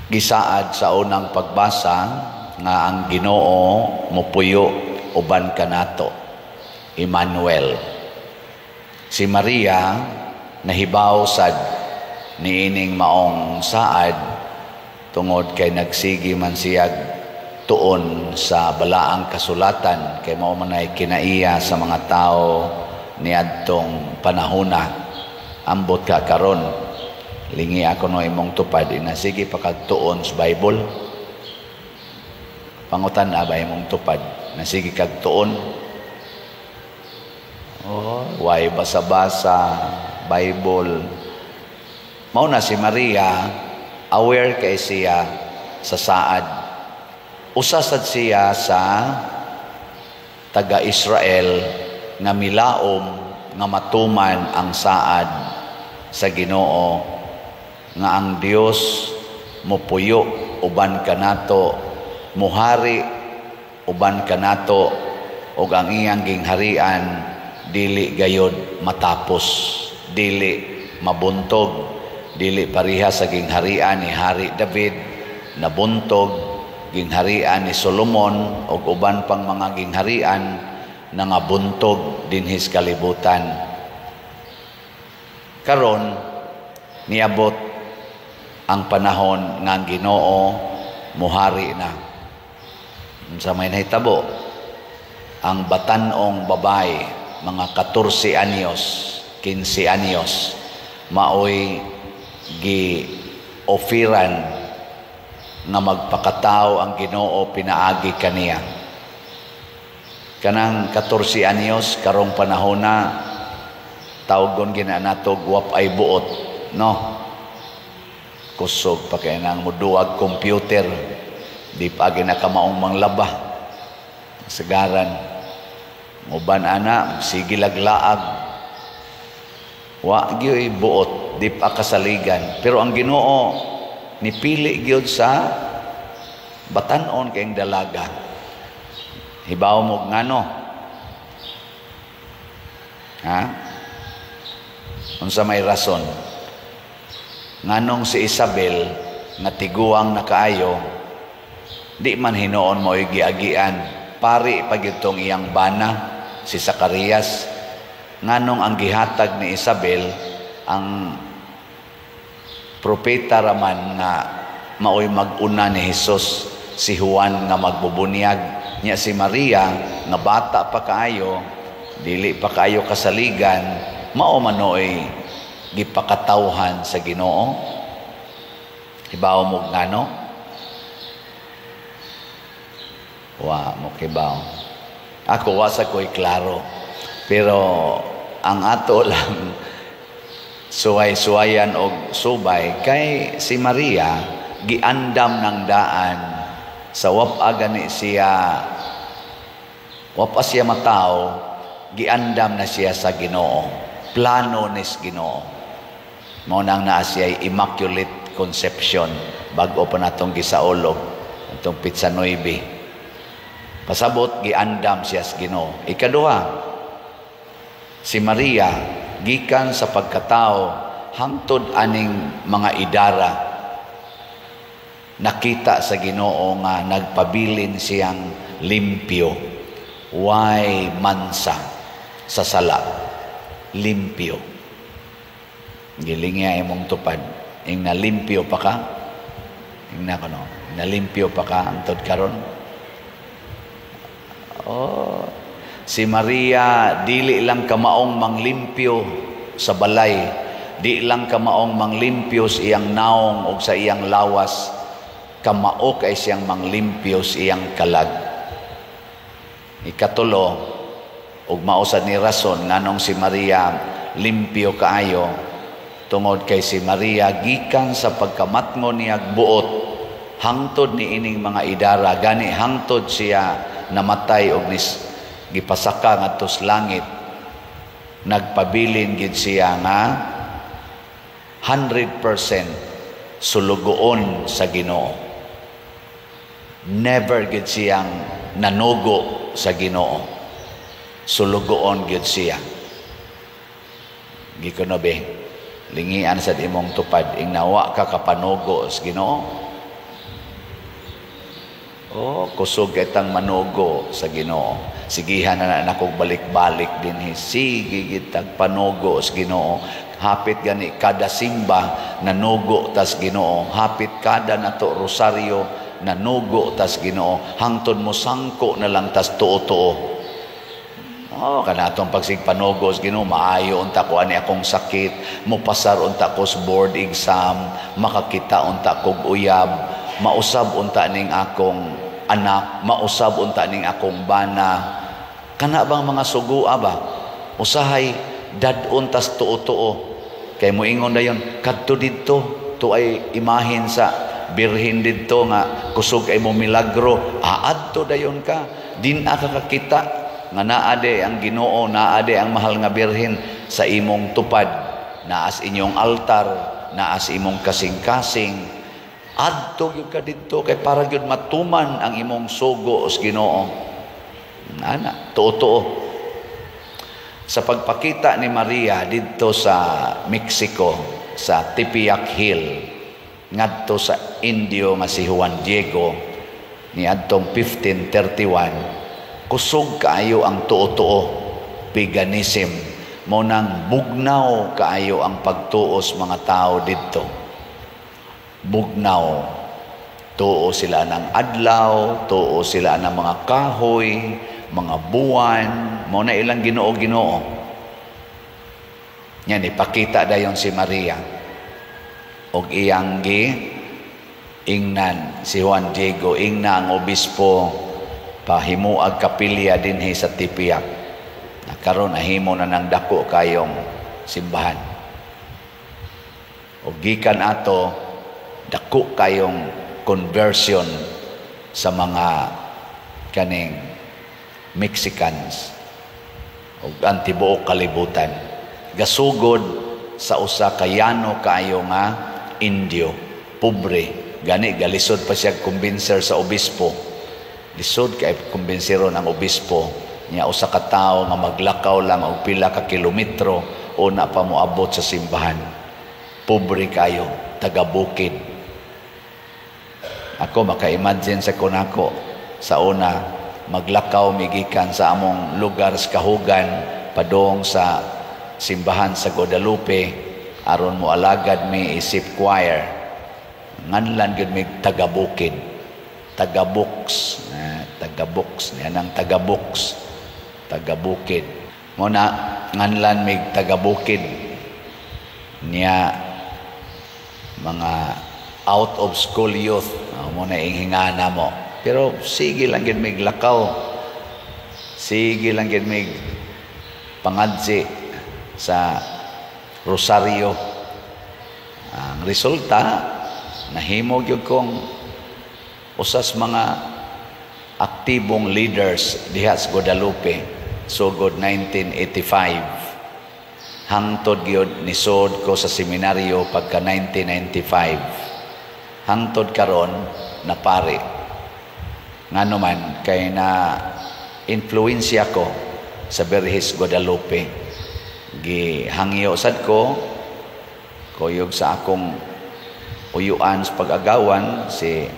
Gisaad sa unang pagbasa nga ang Ginoo mopuyo uban kanato. Emmanuel. Si Maria nahibaw sad niining maong saad tungod kay nagsigi man siyag tuon sa balaang kasulatan, kay mao man ay kinaiya sa mga tao niadtong panahona. Ambot ka karon, lingi ako no imong tupad, ina sige pa kag tuon sa Bible. Pangutan ba imong tupad, nasige kag tuon? Oh, why basa-basa Bible. Mao na si Maria, aware kay siya sa saad. Usa sad siya sa taga-Israel nga milaom nga matuman ang saad sa Ginoo nga ang Dios mopuyo uban kanato, muhari uban kanato, ug ang iyang gingharian dili gayod matapos, dili mabuntog, dili pareha sa gingharian ni Hari David nabuntog, gingharian ni Solomon ug uban pang mga gingharian na nga buntog dinhi sa kalibutan. Karon niabot ang panahon nga ang Ginoo muhari na. Unsa may nahitabo? Ang batan-ong babae, mga 14 anyos, 15 anyos, maoy gi ofiran nga magpakatao ang Ginoo pinaagi kaniya. Kanang 14 anyos, karong panahon na tawgon gina nato wap ay buot, no? Kusog pa kay nang muduag computer, di pa ginakamaong manglaba. Sagaran. Uban ana, sige laglaag. Wa gyoy buot, di pa kasaligan. Pero ang Ginoo nipili gyud sa batan-on kayong dalaga. Hibaw mo ngano? Ha? Unsa may rason? Nganong si Isabel nga tiguang na kaayo, di man hinuon mo giagian, pari pa gyud tong iyang bana si Zacarias? Nganong ang gihatag ni Isabel ang propeta raman nga maoy mag-una ni Hesus, si Juan nga magbubunyag? Nya si Maria nga bata pa kaayo, dili pa kaayo kasaligan, mao manoy gipakatawhan sa Ginoo? Hibaw mo ngano? Wa mo kibaw. Ako, wa sa ko'y klaro. Pero ang ato lang suway-suwayan og subay kay si Maria giandam ng daan sa wap-a gani siya, wap-a siya mataw, giandam na siya sa Ginoo, plano nis Ginoo. Mao nang naa siya Immaculate Conception, bag-o pa natong gisaulog atong petsa 9. Pasabot giandam siya sa Ginoo. Ikaduha, si Maria gikan sa pagkatao hangtod aning mga idara, nakita sa Ginoo nga nagpabilin siyang limpyo, way mansa sa sala, limpyo. Gilingya imong tupad, ing nalimpyo pa ka? Ing na kuno, nalimpyo pa ka antod karon? Oh, si Maria dili lang kamaong manglimpyo sa balay, di lang kamaong manglimpyo sa iyang naong o sa iyang lawas, kamao kay siyang manglimpyo sa iyang kalag. Ikatulo, ug mao sad ni rason nganong si Maria limpyo kaayo, tungod kay si Maria gikan sa pagkamatngon niyag buot hangtod ni ining mga idara, gani hangtod siya namatay og nis gipasaka ngadto sa langit, nagpabilin gid siya nga 100% sulugoon sa Ginoo. Never gid siyang nanugo sa Ginoo. Sulugoon gid siya. Gikuno be, lingian sa imong tupad, ing nawa ka kapanugo sa Ginoo. Oh, kusog itang manugo sa Ginoo. Sigihan na na nakog balik-balik dinhi. Sige gitag panugo sa Ginoo. Hapit gani kada simba nanugo tas Ginoo. Hapit kada nato rosaryo nanugo tas Ginoo. Hangtod mo sangko na lang tas tuo-tuo. Oh, kana atong pagsigpanugo sa Ginoo, maayo unta ko ani akong sakit, mopasar unta ko sa board exam, makakita unta kog uyab, mausab unta ning akong anak, mausab unta ning akong bana. Kana bang mga sugua ba? Usahay dad-on tas tuo-tuo. Kay moingon dayon, kadto didto, to ay imahin sa birhen didto nga kusog ay mo milagro. Aadto dayon ka, din ka kakita nga naa de ang Ginoo, naa de ang mahal nga birhen sa imong tupad, naas inyong altar, naas imong kasing-kasing. Adto gyud ka didto kay para gyud matuman ang imong sugo sa Ginoo. Ana, tuo-tuo. Sa pagpakita ni Maria didto sa Mexico, sa Tepeyac Hill, ngadto sa Indio nga si Juan Diego niadtong 1531, kusog kaayo ang tuo-tuo, paganism. Mo nang bugnaw kaayo ang pagtuos mga tao didto. Bugnaw. Tuo sila ng adlaw, tuo sila ng mga kahoy, mga buwan, mo na ilang Ginoo-Ginoo. Yan, ipakita dayon si Maria. Og iyang gi ingnan si Juan Diego, ingna ang obispo, pahimuag kapilya dinhi sa Tepeyac. Na karon nahimo na ng dako kayong simbahan. Og gikan ato, dako kayong conversion sa mga kaning Mexicans ug ang tibuok kalibutan. Gasugod sa usa ka yano kaayo nga Indio, pobre. Gani galisod pa siya kumbinser sa obispo. Lisod kay kumbinseron ang obispo niya, usa ka tawo nga maglakaw lang og pila ka kilometro una pa moabot sa simbahan. Pobre kayo, taga bukid. Ako maka-imagine sa kunako sa una maglakaw migikan sa among lugar sa Kahugan padong sa simbahan sa Guadalupe aron mo alagad mi isip choir. Nganlan gyud mig taga bukid, taga-books, taga-books yan ang taga-books, taga-bukid. Mo na nganlan mig taga-bukid niya, mga out of school youth mo na hingana mo, pero sige lang gid mig lakaw, sige lang gid mig pangadzi sa Rosario. Ang resulta, nahimo gyud kong usas mga aktibong leaders diha sa Guadalupe sugod 1985 hangtod gyud nisod ko sa seminaryo pagka 1995, hangtod karon na pare. Ngano man kay na influensya ko sa Birhes Guadalupe. Gihangyo sad ko kuyog sa akong uyuan sa pag-agawan, si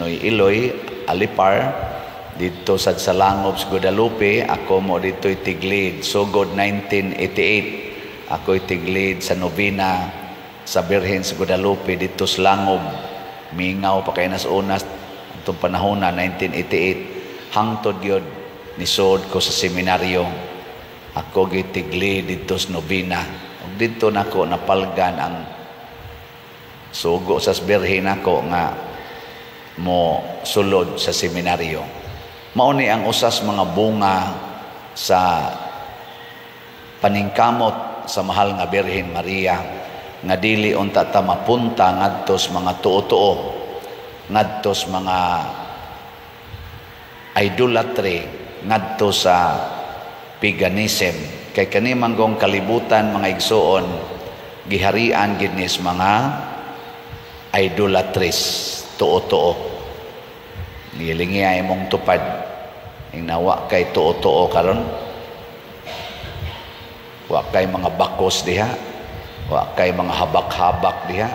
Noy Iloy Alipar, didto sad sa Langob sa Guadalupe. Ako mo didto'y tiglid sugod 1988. Ako'y tiglid sa novena sa Birhen sa Guadalupe didto sa Langob. Mingaw pa kay nas unas itong panahon na 1988 hangtod gyud nisod ko sa seminaryo. Ako gitiglid didto sa novena ug didto nako napalgan ang sugo sa Birhen nako nga mo sulod sa seminaryo. Mao ni ang usas mga bunga sa paningkamot sa mahal nga Birhen Maria nga dili unta ta mapunta ngadto sa mga tuo-tuo, ngadto sa mga idolatry, ngadto sa paganism. Kay kani manggong kalibutan, mga igsuon, giharian gid ni mga idolatries, tuo-tuo. Gilingi ay mong tupad ing nawa kay tuo-tuo karon, wa kay mga bakos diha, wa kay mga habak-habak diha.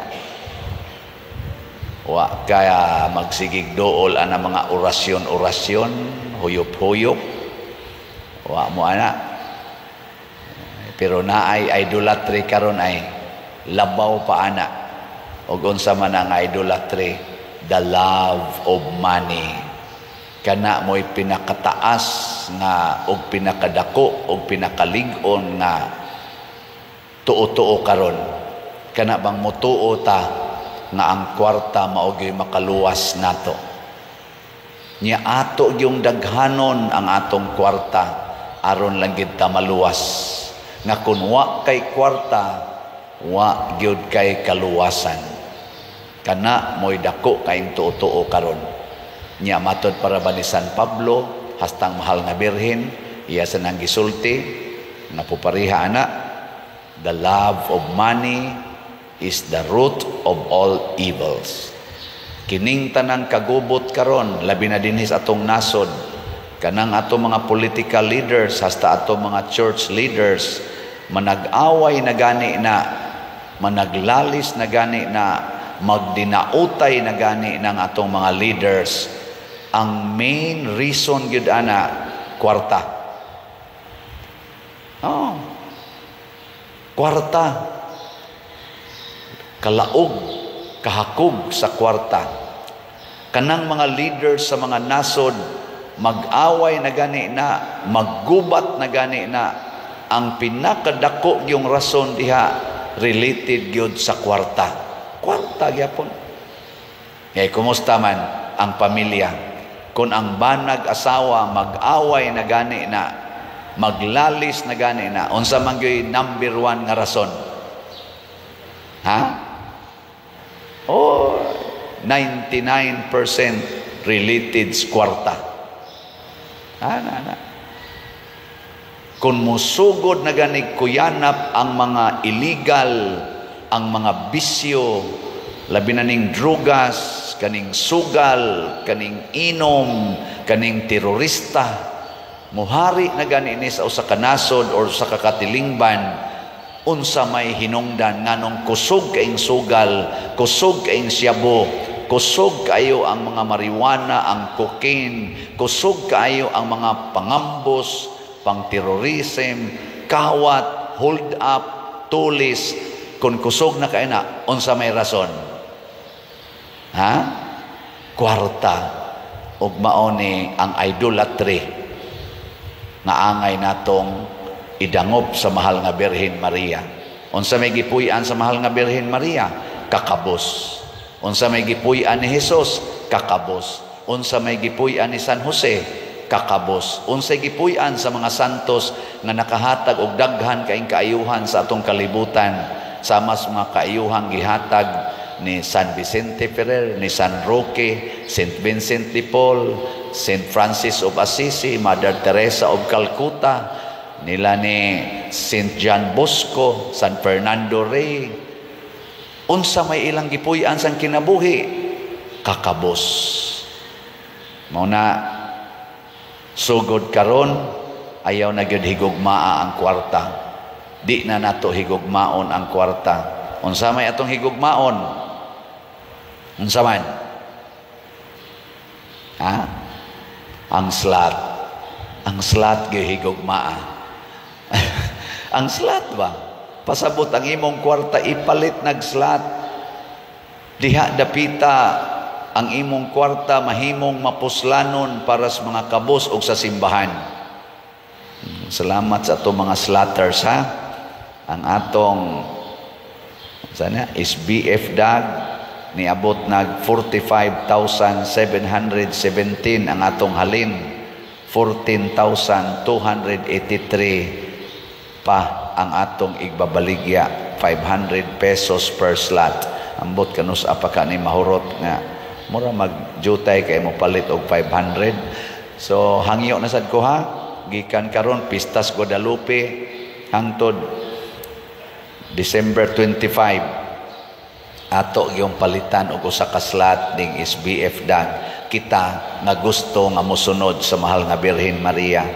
Wa kaya magsigig dool ana mga orasyon-orasyon, huyop-huyop. Wa mo ana. Pero naay idolatry karon ay labaw pa ana. Og unsa man ang idolatry? The love of money. Kana mo'y pinakataas nga og pinakadako og pinakalig-on nga tuo-tuo karon. Kana bang mutuo ta nga ang kwarta mao gyud makaluwas nato? Nya ato yung daghanon ang atong kwarta aron lang gid ta maluwas. Nga kun wa kay kwarta, wa gyud kay kaluwasan. Kana mo'y dako kaayong tuo-tuo karon. Nya matod para ba ni San Pablo, hastang Mahal nga Birhen, iya sa nang gisulti nga pupariha ana, "The love of money is the root of all evils." Kining tanang kagubot karon, labi na dinhi sa atong nasod, kanang atong mga political leaders hasta atong mga church leaders, manag-away na gani na, managlalis na gani na, magdinautay na gani ng atong mga leaders. Ang main reason gyud ana, kwarta. Oh. Kwarta. Kalaog, kahakog sa kwarta. Kanang mga leaders sa mga nasod, mag-away na gani na, maggubat na gani na, ang pinakadako yung rason diha related gyud sa kwarta. Kwarta gyapon. Kay kumusta man ang pamilya? Kung ang banag asawa mag-away na gani na, maglalis na gani na, unsa man gyud number one nga rason? Ha? Oh, 99% related sa kwarta. Ana na. Kung musugod na gani kuyanap ang mga illegal, ang mga bisyo, labi na ning drugas, kaning sugal, kaning inom, kaning terorista, muhari na gani ni sa usa ka nasod or sa kakatilingban, unsa may hinungdan nganong kusog kaing sugal, kusog kaing siyabo, kusog kaayo ang mga marijuana, ang cocaine, kusog kaayo ang mga pangambos, pang-terrorism, kawat, hold up, tulis? Kung kusog na kaayo na, unsa may rason? Ha? Kwarta. Ug mao ni ang idolatry nga angay natong idangop sa Mahal nga Birhen Maria. Unsa may gipuy-an sa Mahal nga Birhen Maria? Kakabos. Unsa may gipuy-an ni Jesus? Kakabos. Unsa may gipuy-an ni San Jose? Kakabos. Unsa gipuy-an sa mga santos nga nakahatag og daghan kaing kaayuhan sa atong kalibutan, sama sa mga kaayuhang gihatag ni San Vicente Ferrer, ni San Roque, Saint Vincent de Paul, Saint Francis of Assisi, Mother Teresa of Calcutta, nila ni Saint John Bosco, San Fernando Rey? Unsa may ilang gipuy-an sang kinabuhi? Kakabos. Mao na sugod karon, ayaw na gyud higugmaa ang kwarta. Di na nato higugmaon ang kwarta. Unsa may atong higugmaon? Unsa man? Ha? Ang slot. Ang slot gyud higugmaa. Ang slot ba? Pasabot ang imong kwarta ipalit nag slot. Diha dapita ang imong kwarta mahimong mapuslanon para sa mga kabos o sa simbahan. Salamat sa atong mga slotters, ha. Ang atong sana is BF Dag niabot nag 45,717 ang atong halin, 14,283 pa ang atong igbabaligya, 500 pesos per slot. Ambot kanus apa ka ni mahurot nga mura magjutay kay mo palit og 500. So hangyo na sad ko, ha, gikan karon Pistas Guadalupe hangtod December 25, ato yung palitan og usa ka slot ning SBF Dan. Kita nga gusto nga mosunod sa Mahal nga Birhen Maria,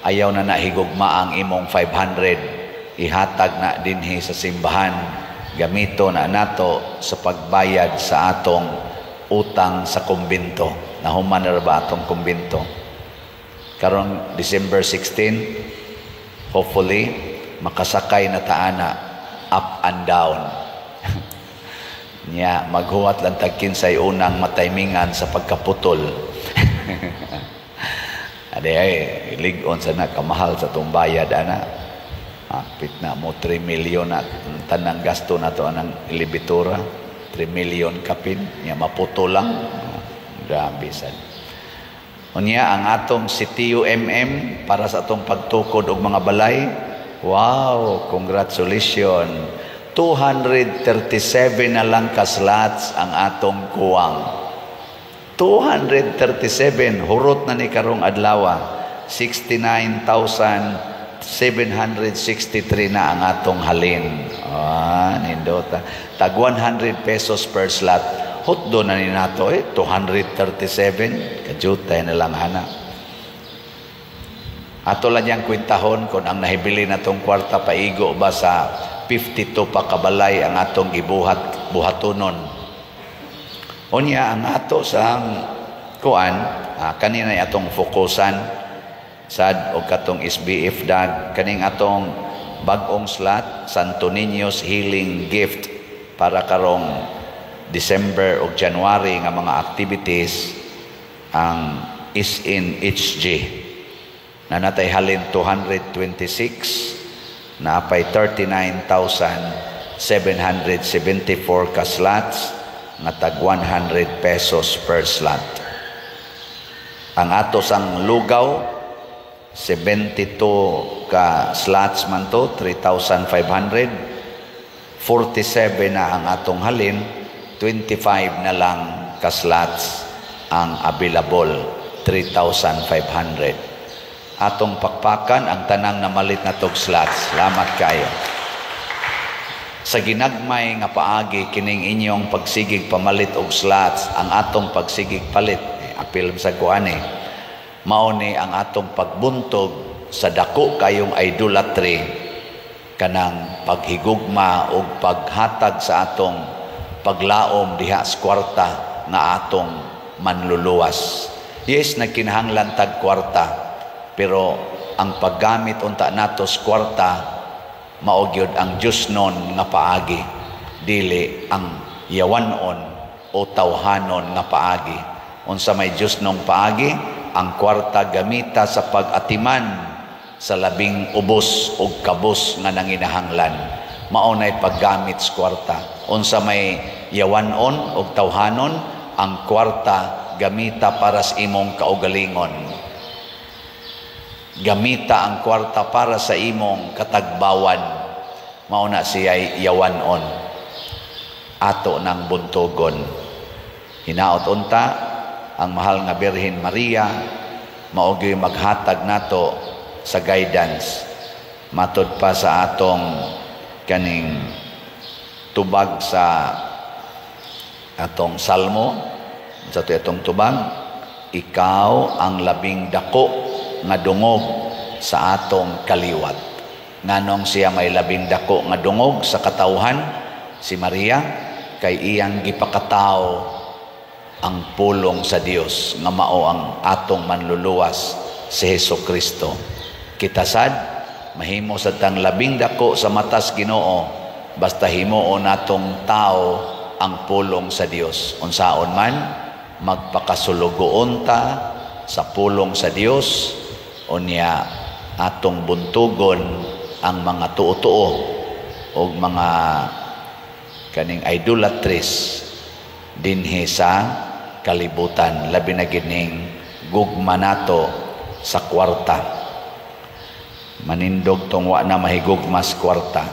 ayaw na nahigugma ang imong 500, ihatag na dinhi sa simbahan, gamito na nato sa pagbayad sa atong utang sa kumbinto. Nahuman na ba atong kumbinto? Karong December 16, hopefully makasakay na ta ana up and down. Nya maghuwat lang tag kinsay unang mataymingan sa pagkaputol. Ade ay lig-on sa na, kamahal sa tong bayad ana. Apit na mo 3 million na tanang gasto na to anang elevatora. 3 million kapin nya maputol lang. Grabe sad. Unya ang atong CTUMM para sa atong pagtukod og mga balay. Wow, congratulations. 237 na lang ka slots ang atong kuwang. 237, hurot na ni karong adlaw. 69,763 na ang atong halin. Ah, nindota. Tag 100 pesos per slot. Hutdo na ni nato eh, 237. Kajutay na lang ana. Ato lang niyang kwentahon kung ang nahibili na tong kwarta paigo ba sa 52 pa kabalay ang atong gibuhat buhatonon. Unya ang ato sa kuan, kanina atong fokusan sad og katong SBF dag, kaning atong bag-ong slot, Santo Niño's Healing Gift, para karong December ug January nga mga activities, ang SNHG na natay halin 226, napay 39,774 ka slots nga tag 100 pesos per slot. Ang ato sang lugaw, 72 ka slots man to, 3,500. 47 na ang atong halin, 25 na lang ka slots ang available, 3,500. Atong pakpakan ang tanang namalit na tog slots. Salamat kayo. Sa ginagmay nga paagi kining inyong pagsigig pamalit og slots, ang atong pagsigig palit, eh, apil sa kuan eh, mao ni ang atong pagbuntog sa dako kayong idolatry, kanang paghigugma og paghatag sa atong paglaom diha sa kwarta nga atong manluluwas. Yes, nagkinahanglan tag kwarta, pero ang paggamit unta nato sa kwarta mao gyud ang Diyosnon nga paagi, dili ang yawanon o tawhanon nga paagi. Unsa may Diyosnong paagi? Ang kwarta gamita sa pag-atiman sa labing ubos og kabos nga nanginahanglan. Mao nay paggamit sa kwarta. Unsa may yawanon og tawhanon? Ang kwarta gamita para sa imong kaugalingon. Gamita ang kwarta para sa imong katagbawan. Mao na siya'y yawanon. Ato nang buntugon. Hinaot unta ang mahal nga Birhen Maria mao gyud maghatag nato sa guidance. Matod pa sa atong kaning tubag sa atong salmo, sa atong tubag, "Ikaw ang labing dako nga dungog sa atong kaliwat." Nganong siya may labing dako nga dungog sa katawhan, si Maria? Kay iyang gipakatao ang pulong sa Dios nga mao ang atong manluluwas si Hesus Kristo. Kita sad mahimo sa tang labing dako sa matas Ginoo basta himuon natong tao ang pulong sa Dios. Unsaon man magpakasulugoon ta sa pulong sa Dios, unya atong buntugon ang mga tuo-tuo o mga kaning idolatries dinhi sa kalibutan, labi na gining gugma nato sa kwarta. Manindog tong wa na mahigugma sa kwarta.